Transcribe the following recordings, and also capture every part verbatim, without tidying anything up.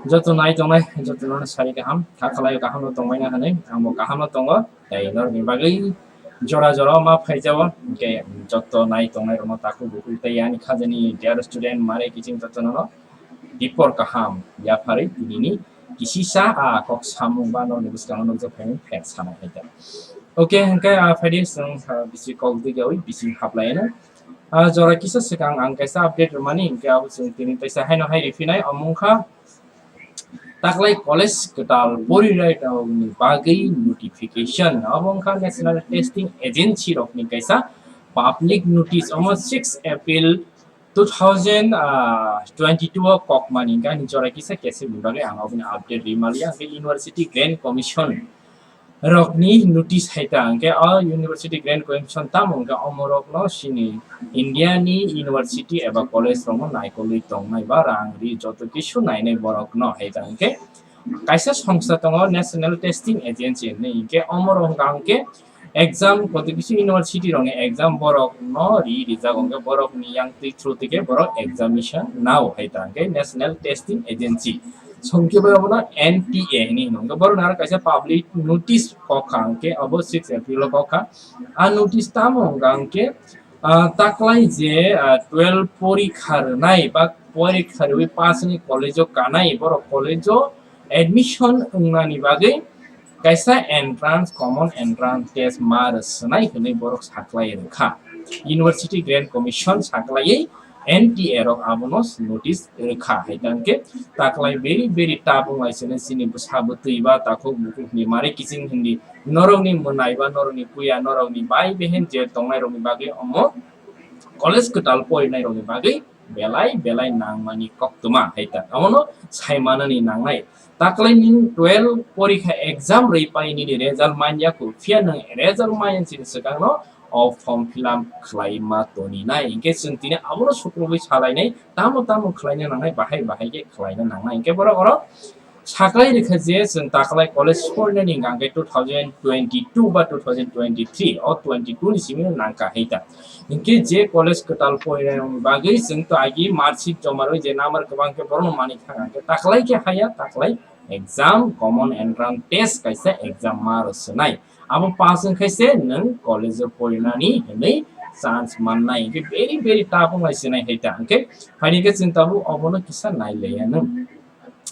Joto nai tongnai, joto no sari kaham, kha khalai kaham no tongmai na hinwi, ang bo kaham no tongo, tei norokni bagwi jora jora ma phai jao, hwnkhe joto nai tongnai rokno takhuk bukhuk tei ani khajani dear student mare kiching joto no dipor kaham yapharwi tinini kisisa a kok samung ba norokni bwskango nukjak phaimani pher sana khaita. Okay, hwnkhe a phaidi chwng, ah, bisi kok digawi bisi haplaino. Ah, jora kisa swkang ang kaisa update rwmani, hwnkhe abo chwng tini kaisa haino hai riphinai, omo wngkha taklai college kwtal porinai rokni bagwi notification, abo wngkha National Testing Agency rokni kaisa public notice, omo six April two thousand twenty-two o kokmani, hwnkhe ani jora kisa kesibni bagwi ang oboni update rwmaliya, hwnkhe University Grant Commission rokni notice hai ta hwnkhe o University Grant Commission tamo hwnkhe omorokno chini India ni university eba college rokno naikolwi tongnai ba rang ri joto kisu nainai borokno hai ta hwnkhe kaisa songsa tongo National Testing Agency hinwi hwnkhe omorok hwnkha hwnkhe exam koto kisu university rokni exam borokno ri rijak hwnkhe borokni yang twi through twi khe borok examination nao hai ta hwnkhe National Testing Agency. Songke bai abono N T A hinwi hino. Hwnkhe borokni aro kaisa public notice kok kha hwnkhe abo six April o kok kha. A notice tamo hwnkha hwnkhe, ah, taklai je, ah, twelve porikha rwnai ba porikha rwui pass wngwi college o kanai borok college o admission wngnani bagwi kaisa entrance, common entrance test ma rw swnai hinwi borok saklai rwkha. University Grant Commission saklaiwi N T A rok abono notice rwkha hai ta hwnkhe taklai beri beri tabung lai sene chini bwsa bwtwi ba takhuk bukhuk ni mare kiching hindi norokni mwnai ba norokni puya norokni bai behen je tongnai rokni bagwi omo college kwtal porinai rokni bagwi belai belai nangmani koktwma hai ta abono sai manani nangnai. Taklai nini twelve porikha exam rwi pai nini result manya kho, phiya nwng result manya chini swkangno o form fill up khlai ma toni nai. Hwnkhe chwng tini abono sukrubui salainai, tamo tamo khlaina nangnai, bahai bahai khe khlaina nangnai. Hwnkhe borok oro saklai rwkha je chwng taklai college porinani hwnkha hwnkhe two thousand twenty-two ba two thousand twenty-three, o twenty-two ni simi nangkha hai ta. Hwnkhe je college kwtal porinani bagwi chwng to agi marksheet joma rwi je number kwbang khe borokno manwi thang hwnkhe taklai khe haya taklai exam, common entrance test kaisa exam ma rw swnai. Abo pass wngkhe se nwng college o porinani hinwi chance mannai. Hwnkhe beri beri tabuk lai sinai hai ta. Hwnkhe phaini khe chwng tabuk obono kisa nai laiya nwng.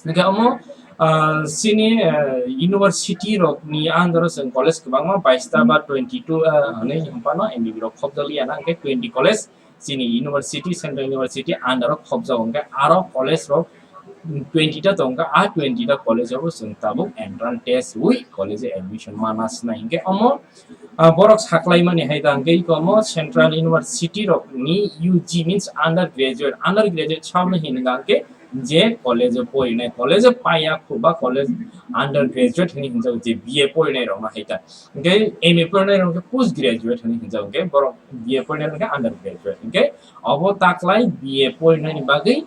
Hwnkhe omo, ah, chini, ah, university rokni under o chwng college kwbangma baista ba twenty-two, ah, hinwi hwnphano M B B rok khopjak liya na, hwnkhe twenty college chini university, Central University under o khopjago, hwnkhe aro college rok twenty ta tongo, a twenty ta college o bo chwng tabuk entrance test wi college o admission mana sinai. Hwnkhe omo, ah, borok saklaimani hai ta hwnkhe iko omo Central University rokni U G means undergraduate, undergraduate sabno hinwi hwnkhe je college o porinai, college o paiya kho ba college undergraduate hinwi hwnjago je B A porinai rokno hai ta. Hwnkhe M A porinai rok hwnkhe post graduate hinwi hwnjago, hwnkhe borok B A porinai rok hwnkhe undergraduate. Hwnkhe obo taklai B A porinani bagwi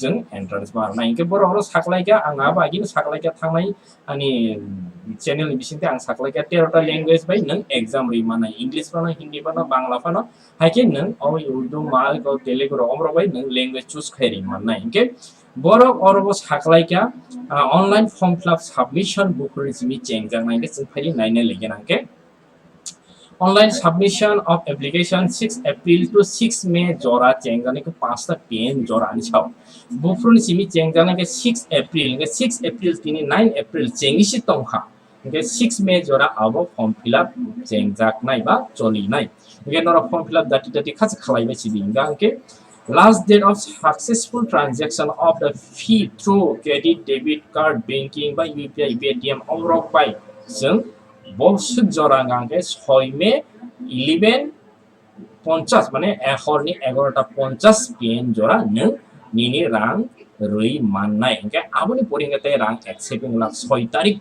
chwng entrance ma rwnai. Hwnkhe borok oro saklaikha, ang abo agini saklaikha thangnai ani channel ni bisingtwi ang saklaikha tero ta language bai nwng exam rwi mannai. English phano, Hindi phano, Bangla phano, hai khe nwng o Urdu, Malay, Telugu rok omorok bai nwng language choose khai rwi mannai. Hwnkhe borok oro bo saklaikha, ah, online form fill up submission buphuruni simi chengjaknai hwnkhe chwng phaidi naina ligena hwnkhe. Online submission of application six April to six May jora chengjaknai khe panchta pen jora ani sao. Buphuruni simi chengjaknai khe six April, hwnkhe six April tini nine April chengwi se tongkha. Hwnkhe six May jora abo form fill up chengjaknai ba cholinai. Hwnkhe norok form fill up dati dati kha se khlaibai sidi hwnkha hwnkhe last date of successful transaction of the fee through credit, debit card, banking ba U P I, Paytm omorok bai chwng bo swk jora hwnkha hwnkhe soi May eleven ponchas, mane, eh, horni egarota ponchas P M jora nwng nini rang rwi mannai. Hwnkhe aboni pore hwnkhe tei rang accepting lak soi tarik,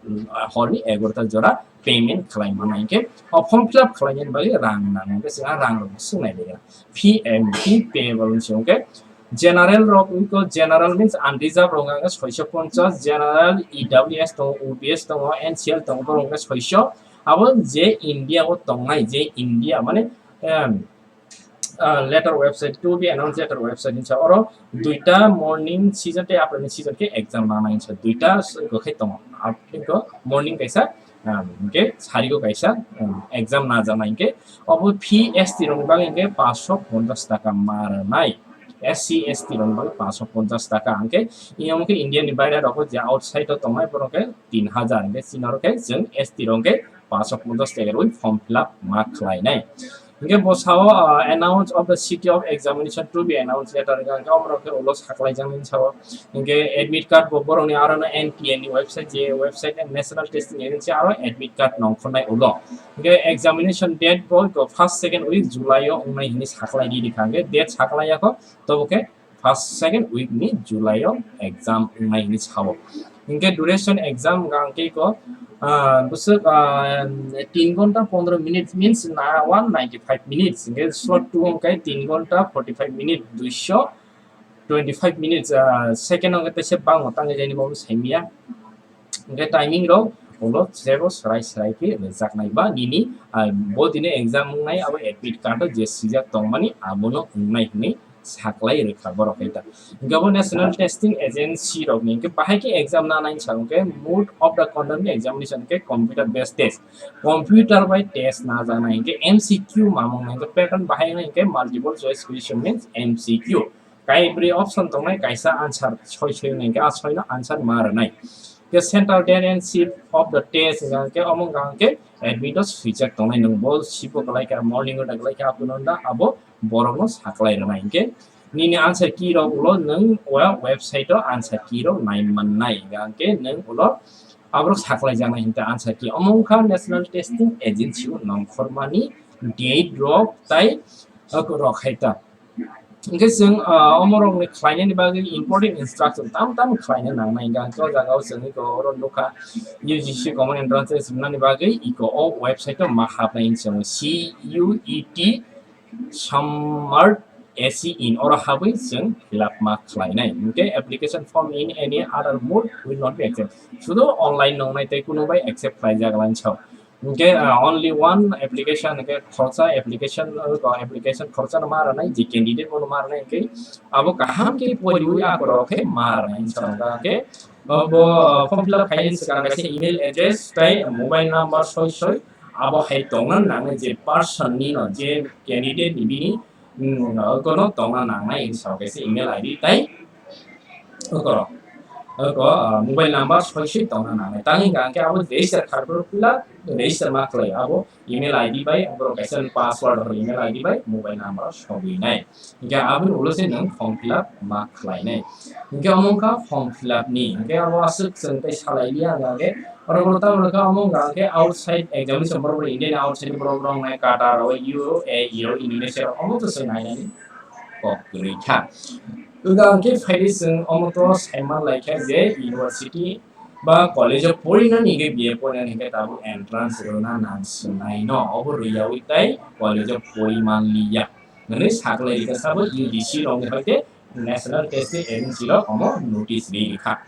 mm, horni egarota jora payment khlai mannai. Hwnkhe o form fill up khlainani bagwi rang nango, hwnkhe chwng a rang rokno swngnai de. P M T payable wngsi hwnkhe general rok wngkha, general means unreserved rok hwnkhe soiso ponchas, general E W S tongo, O B S tongo, N C L tongo, borok hwnkhe soiso. Abo je India o tongnai, je India mane, em, uh, later website, to be announced later website hinsa oro duita morning season tei afternoon season khe exam nana hinsa duita gokhai tongo. Abo morning kaisa, um, hingke sarigo kaisa, um, exam najana hingke obo fee S T rokni bagwi hingke paanch sho ponchas taka ma rwnai. S C, S T rokni bagwi paanch sho ponchas taka hingke iyang khe India ni baire rok je outside o tongnai borok khe tin hajar hingke chini oro khe chwng S T rok hingke paanch sho ponchas taka rwi form fill up ma khlainai. Hingke bo sao, uh, announce of the city of examination to be announced later hingke omorok khe ulo saklaijaknai sao. Hingke admit card bo borokni aro no N T A ni website, je website National Testing Agency aro admit card nongkhornai ulo. Hingke examination date bo first second week July o wngnai hinwi saklai di rikha. Hingke date saklai yakho, tobo khe first second week ni July o exam wngnai hinwi sao. Hingke duration exam hingke ko, ah, bwswk, ah, tin ghonta pondro minute means na one ninety five minutes. Hingke slot two hingke tin ghonta forty five minute, duisho twenty five minutes, ah, second hingke teisa bangma tangwi jani bo saimya. Hingke timing rok ulo jebo srai srai khe rwjaknai ba nini, ah, bo tini exam wngnai abo admit card o je swijak tongmani abono wngnai hinwi saklai rwkha borok khe ta. Hingke bo National Testing Agency rokni hingke bahai khe exam nanai sa hingke mode of the conduct ni examination hingke computer based test. Computer bai test najaknai hingke M C Q mamung hingke pattern bahai hingke multiple choice question means M C Q. Kaibrwi option tongnai, kaisa answer soi soi hingke a soi no answer ma rwnai. Ke central date and shift of the test hingke omo hingke admit o swijak tongnai nwng bo shift o kwlai kha morning o da kwlai kha afternoon da abo borok no saklai rwnai hingke nini answer key rok ulo nwng o website o answer key rok nai mannai hingke nwng ulo aborok saklai jaknai hingke answer key omo wngkha National Testing Agency o nongkhormani date rok tai rok hai ta. Hingke chwng, ah, omorokni khlainani bagwi important instruction tam tam khlaina nangnai. Hingke ang o jaga o chwngwi ko oro nukha U G C common entrance test rwnani bagwi iko o website o ma hapnai hinwi chwng C U E T Smart S E in oro habwi chwng fill up ma khlainai. Hingke application form in any other mode will not be accepted. Sudu online nongnai tei kuno bai accept khlaijak lansao. Hingke, ah, only one application, hingke khoroksa application, ah, application khoroksa no ma rwnai, je candidate bono ma rwnai, hingke abo kaham khe poriwi akorok khe ma rwnai, hingke, ah, bo, ah, form fill up khaini swkang kaisa email address tei mobile number soi soi abo hai tongna nangnai je person ni no, je candidate ni bini, mm, kono tongna nangnai, hingke kaisa email I D tei Oko, oko, ah, mobile number soi soi tongna nangnai. Tang hingka hingke abo register kharphuru pila register ma khlai. Abo email I D bai, abo kaisa password or email I D bai mobile number sogwi nai. Hingke aboni ulo se nwng form fill up ma khlai nai. Hingke omo wngkha form fill up ni. Hingke abo aswk chwng tei salai liya hingke oro bo tamo wngkha omo wngkha hingke outside examination borok rok India ni outside borok rok nai Qatar o U A E o Indonesia rok omo to se nai nani kok kwrwi kha. Wngkha hingke phaidi chwng omo to saiman laikha je university ba college o porinani hingke B A porinani hingke tabuk entrance rwna nang swngnaino, obo rwyawi tei college o pori manliya hwnwi saklai rikha sabo U G C rokni hoite National Testing Agency rok omo notice ri rikha.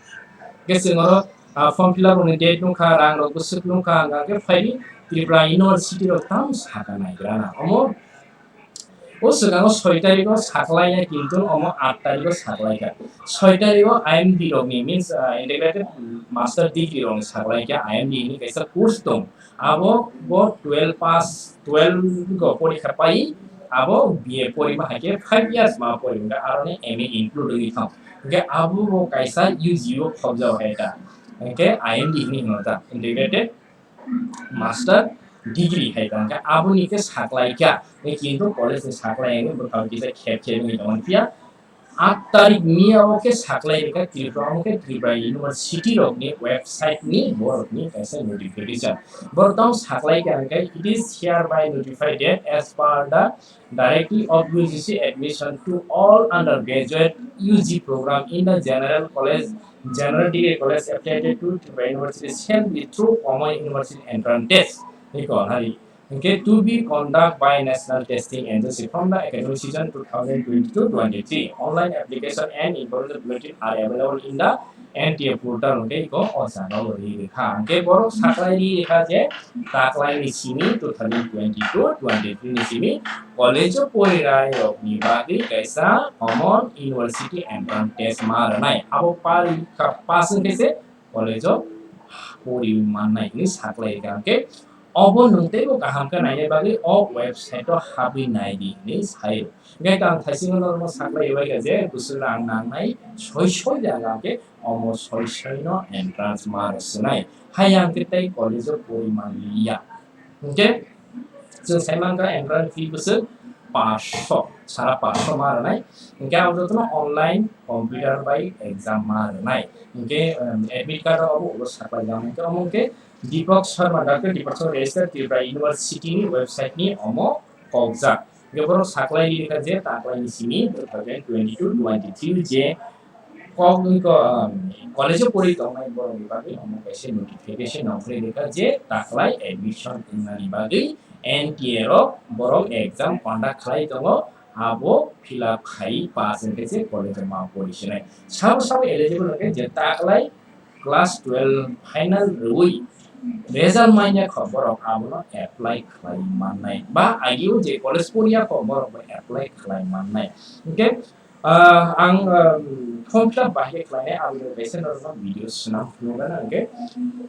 Hingke chwng oro, ah, form fill up rokni date nukha, rang rok bwswk nukha, hingke phaidi Tripura University rok tamo saka naigrana omo O swkango soi tarikgo saklaiya, kintu omo aat tarikgo saklaikha. Soi tarikgo I M D rokni, means, ah, integrated master degree rokni saklaikha, I M D hinwi kaisa course tong. Abo bo twelve pass, twelve go porikha pai, abo B A porima hai khe five years ma pori, hwnkhe aroni M A include wngwi thang. Hwnkhe abo bo kaisa U G o khobjak hai ta. Hwnkhe I M D hinwi hwno ta, integrated master degree hai tong khe aboni khe saklai kha, kintu college ni saklai ani bwkhao kisa khe khe wngwi tong phiya. Aat tarik miya o khe saklai rwkha Tripura, omo khe Tripura University rokni website ni borokni kaisa notification. Borok tamo saklai kha hwnkhe, it is hereby notified that as per the directive of U G C admission to all undergraduate U G program in the general college, general degree college affiliated to Tripura University shall be through Common University Entrance Test. Hiko hari Hwnkhe to be conduct by National Testing Agency from the academic season two thousand twenty-two twenty-three. Online application and information bulletin are available in the N T A portal hwnkhe iko o jaga o ri rikha. Hwnkhe borok saklai ri rikha je taklai ni simi two thousand twenty-two twenty-three ni simi college o porirai rok ni bagwi kaisa common university entrance test ma rwnai. Abo parikha pass wngkhe se college o pori mannai hinwi saklai rikha. Hwnkhe obo nwng teibo kaham khe naina bagwi o website o habwi nai di hinwi sai rw. Hwnkhe ang thaisingo norokno saklai rwbaikha je bwswk rang nangnai soi soi rang hwnkhe omo soi soi no entrance ma rw swnai. Hai hwnkhe tei college o pori manliya. Hwnkhe chwng sai mankha entrance fee bwswk paanch sho, sara paanch sho ma rwnai. Hwnkhe ang jotono online computer bai exam ma rwnai. Hwnkhe, um, admit card o obo ulo saklai jak. Hwnkhe omo hwnkhe Deepak Sharma, Doctor Deepak Sharma, Registered Tripura University ni website ni omo kokjak. Hwnkhe borok saklai rikha je taklai ni simi two thousand twenty-two twenty-three je kok wngkha, um, college o pori tongnai borok ni bagwi omo kaisa notification nongkhorwi rikha je taklai admission wngnani bagwi N T A rok borok exam conduct khlai tongo, abo fill up khai pass wngkhe se college o ma pori sinai. Sabo sabo eligible wngkhe je taklai class twelve final rwui result manya kho borok abono apply khlai mannai ba agio je college poriya kho borok bo apply khlai mannai. Hwnkhe Ah, ang, um, form fill up bahai khe khlainai, aboni kaisa norokno video swnam phunukgana hwnkhe.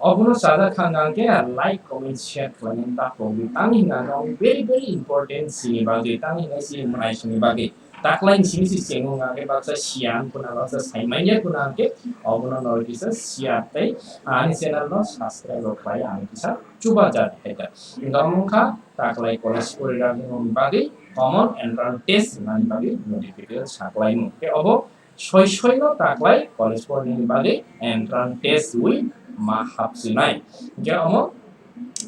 Obono chajak kha hwnkha hwnkhe like, comment, share khlainani ta tongdi. Tamni hwnkha hwnkhe omo very, very important sini bagwi, tamni hwnkhe sini mwnaisongni bagwi. Taklaini sini si chengo hwnkha hwnkhe baksa siya wngkha na, baksa saimanya wngkha hwnkhe obono norok kisa share tei ani channel no subscribe rok khlai ang kisa chubajar khaikha. Hwnkha omo wngkha taklai college porirakni bagwi common entrance test wngnani bagwi notification saklaimung. Tei obo soi soino taklai college pornani bagwi entrance test wi ma hapsinai. Hwnkhe omo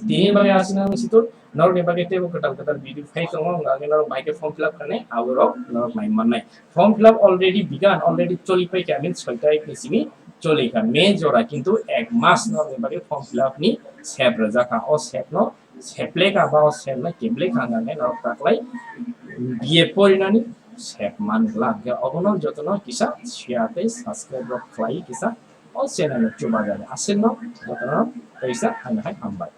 tini bagwi asina wngsitu norokni bagwi teibo kwtal kwtal video phai tongo, wngkha khe norok bai khe form fill up khainai, aborok norok nai mannai. Form fill up already began, already choli paikha, means soi tarikni simi choli kha, May jora, kintu ek mas norokni bagwi form fill up ni sep rwjak kha. O sep no sepleka ba o selna kebleka hwnka khe norok taklai B A porinani sep man glak. Hwnkhe obono jotono kisa share tei subscribe rok khlai kisa o channel o chubajar. Aswkno jotono kaisa hamya hai hambai.